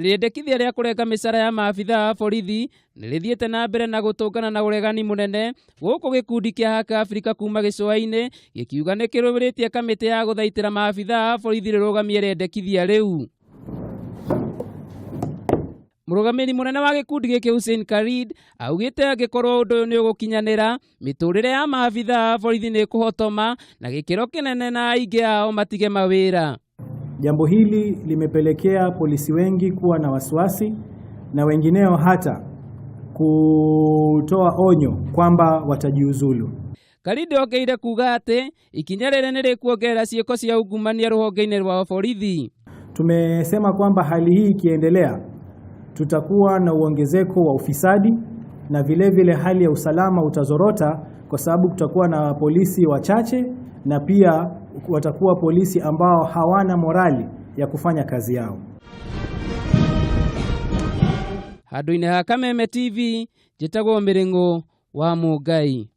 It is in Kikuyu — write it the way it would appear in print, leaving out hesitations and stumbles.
Rĩendekithia rĩa kũrenga mĩcara ya maabithaa a borithi nĩ rĩthiĩte na mbere na gũtũngana na ũregani mũnene gũkũ gĩkundi kĩa Haki Afrika kuma gĩcũa-inĩ gĩkiuga nĩ kĩrũrĩtie kamĩtĩ ya gũthaitĩra maabithaa a borithi rĩrũgamie rĩendekithia rĩu. Mũrũgamĩrĩri mũnene wa gĩkundi gĩkĩ Hussein Khalid augĩte angĩkorwo ũndũ ũyũ nĩ ũgũkinyanĩra, mĩtũrĩre ya maabithaa a borithi nĩ ĩkũhotoma na gĩkĩro kĩnene na aingĩ ao matige mawĩra. Jambo hili limepelekea polisi wengi kuwa na wasiwasi na wengineo hata kutoa onyo kwamba watajiuzulu. Khalid ongeire kuga atĩ ikinya rĩrĩ nĩ rĩkuongerera ciĩko cia ungumania rũhonge-inĩ rwa borithi. Tumesema kwamba hali hii ikiendelea, tutakuwa na uongezeko wa ufisadi na vile vile hali ya usalama utazorota, kwa sababu kutakuwa na polisi wachache na pia watakuwa polisi ambao hawana morali ya kufanya kazi yao. Handũ-inĩ ha Kameme TV, njĩtagwo Mĩrĩng'ũ wa Mũngai.